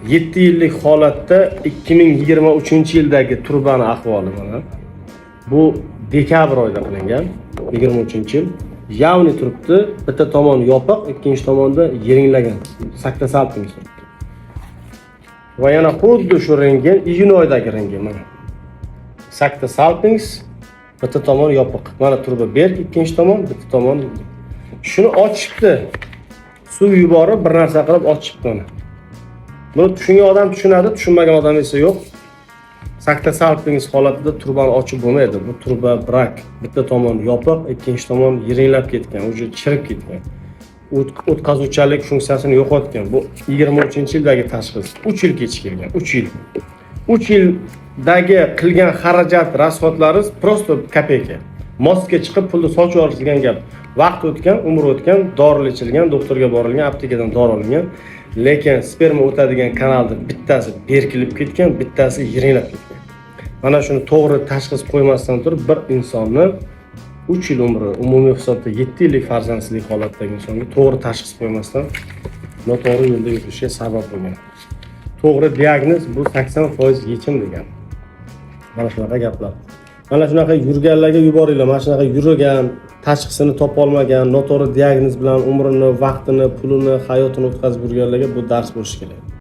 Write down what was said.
7 yillik holatda 2023-yildagi turbani ahvoli mana. Bu dekabr oyida qilingan, 23-yil. Явный turibdi, bitta tomon yopiq, ikkinchi tomonda yiringlagan. Saktosalpinks turibdi. Va yana xuddi shu rentgen iyun oyidagi rentgen mana. Saktosalpinks, bitta tomon yopiq. Mana turba berk, ikkinchi tomon, bitta tomon shuni ochishibdi. Suv yuborib, bir narsa qilib ochishibdi uni. Buni tushungan odam tushunadi, tushunmagan odam esa yo'q. Saktosalpinks holatida turbani ochib bo'lmaydi. Bu turba brak. Bitta tomon yopiq, ikkinchi tomon yiringlab ketgan, уже chirib ketgan. O'tkazuvchanlik funksiyasini yo'qotgan. Bu 23-yildagi tashxis. 3 yil kechikilgan, 3 yil. 3 yildagi qilgan xarajat, расход lari просто копейка. Mostga chiqib pulni sochib yuborish degan gap. Vaqt o'tgan, umr o'tgan, dorilar ichilgan, doktorga borilgan, aptekadan dori olingan. Lekin sperma o'tadigan kanalda bittasi berkilib ketgan, bittasi yiringlab ketgan. Mana shuni to'g'ri tashxis qo'ymasdan turib bir insonni 3 yil umri, umumiy hisobda 7 yillik farzandsizlik holatidagi insonga to'g'ri tashxis qo'ymasdan noto'g'ri yo'lda yurishiga sabab bo'lgan. To'g'ri diagnoz bu 80% yechim degan. Mana shunaqa gaplar. Mana shunaqa yurganlarga yuboringlar. Mana shunaqa yurgan, tashxisini topolmagan, noto'g'ri diagnoz bilan umrini, vaqtini, pulini, hayotini o'tkazib yurganlarga bu dars bo'lishi kerak.